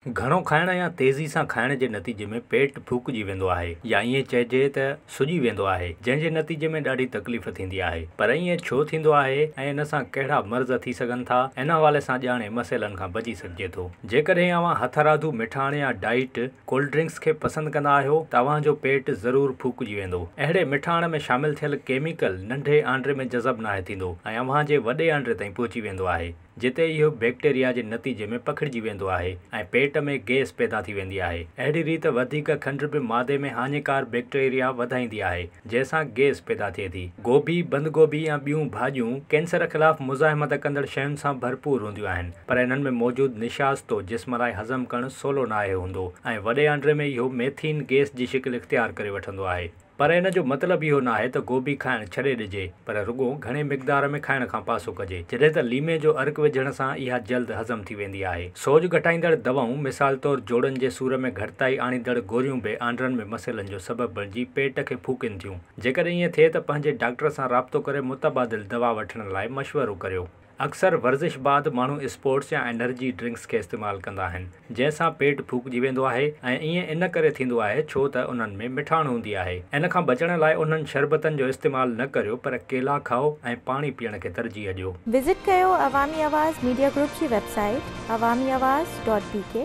گهڻو کائڻ يا تيزي سان کائڻ جي نتيجي ۾ پيٽ ڦوڪجي ويندو آهي يا ائين چئجي ته سڄي ويندو آهي، جنهن جي نتيجي ۾ ڏاڍي تڪليف ٿيندي آهي. پر ائين ڇو ٿيندو آهي ۽ ان سان ڪهڙا مرض ٿي سگهن ٿا، ان حوالي سان ڄاڻي مسئلن کان بچي سگهجي ٿو. جيڪڏهن اوهان هٿرادو مٺاڻ يا ڊائيٽ ڪولڊ ڊرنڪس کي پسند ڪندا آهيو ته اوهان جو پيٽ ضرور ڦوڪجي ويندو. اهڙي مٺاڻ ۾ شامل ٿيل ڪيميڪل ننڍي آنڊري ۾ جذب ناهي ٿيندو ۽ اوهان جي وڏي آنڊري تائين پهچي ويندو آهي. جتي اهو بيڪٽيريا جي نتيجي ۾ پکڙجي ويندو آهي ۽ پيٽ ۾ گئس پيدا ٿي ويندي آهي. اهڙي ريت وڌيڪ کنڊ به معدي ۾ هاڃيڪار بيڪٽيريا وڌائيندي آهي، جنهن سان گئس پيدا ٿئي ٿي. گوبي، بند گوبي يا ٻيون ڀاڄيون ڪينسر خلاف مزاحمت ڪندڙ شين سان ڀرپور هونديون آهن، پر انهن ۾ موجود نشاستو جسم لاء هضم ڪرڻ سولو ناهي هوندو ۽ وڏي آنڊري ۾ اهو ميٿين گئس جي شڪل اختيار ڪري وٺندو آهي. پر ان جو مطلب اهو ناهي ته گوبي کائڻ ڇڏي ڏجي، پر رڳو گهڻي مقدار ۾ کائڻ کان پاسو ڪجي، جڏهن ته ليمي جو عرق وجهڻ سان اها جلد هضم ٿي ويندي آهي. سوڄ گهٽائيندڙ دوائون، مثال طور جوڙن جي سور ۾ گهٽتائي آڻيندڙ گوريون به آنڊرن ۾ مسئلن جو سبب بڻجي پيٽ کي ڦوڪين ٿيون. جيڪڏهن ائين ٿئي ته پنهنجي ڊاڪٽر سان رابطو ڪري متبادل دوا وٺڻ لاء مشورو ڪريو. اڪثر ورزش بعد ماڻهو اسپورٽس يا انرجي ڊرنڪس کي استعمال ڪندا آهن، جنهن سان پيٽ ڦوڪجي ويندو آهي ۽ ائين ان ڪري ٿيندو آهي ڇو ته انهن ۾ مٺاڻ هوندي آهي. ان کان بچڻ لاء انهن شربتن جو استعمال نه ڪريو پر ڪيلا کائو ۽ پاڻي پيئڻ کي ترجيح ڏيو. وزٽ ڪيو عوامي آواز ميڊيا گروپ جي website Awami Awaz dot B K.